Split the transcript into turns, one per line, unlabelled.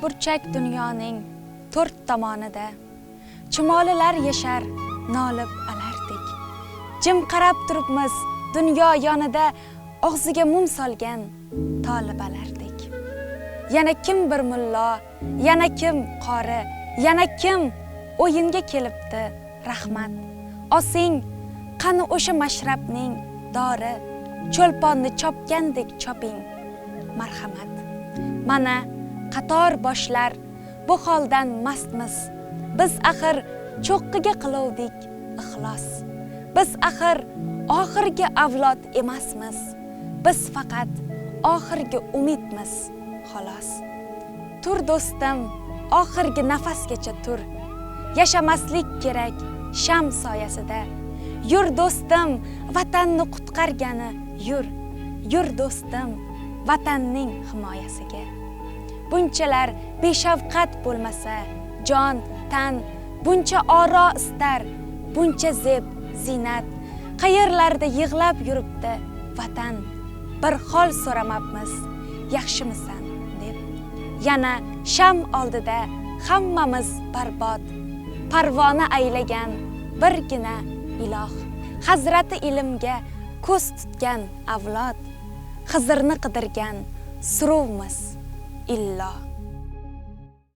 To'rt burchak dunyoning to'rt tomonida chumolilar yashar nolib alardek. Jim qarab turibmiz dunyo yonida og'ziga mum solgan tolibalardek. Yana kim bir mullo, yana kim qori, yana kim o'yinga kelibdi rahmat. Osing qani o'sha mashrabning dori, cho'lponni chopgandek choping marhamat. Mana qator boshlar bu holdan mastmiz. Biz axir cho'qqiga qiluvdik ixlos. Biz axir oxirgi avlod emasmiz. Biz faqat oxirgi umidmiz xolos. Tur do'stim, oxirgi nafasgacha tur. Yashamaslik kerak sham soyasida. Yur do'stim, vatanni qutqargani yur. Yur do'stim, vatanning himoyasiga. Bunchalar beshafqat bo'lmasa, jon, tan buncha oro istar, buncha zeb, zinat qayerlarda yig'lab yuribdi vatan. Bir hol so'ramabmiz, yaxshimisan deb. Yana sham oldida hammamiz barbod. Parvona aylagan birgina iloh. Hazrati ilmga ko'z tutgan avlod, Xizrni qidirgan suruvmiz illo.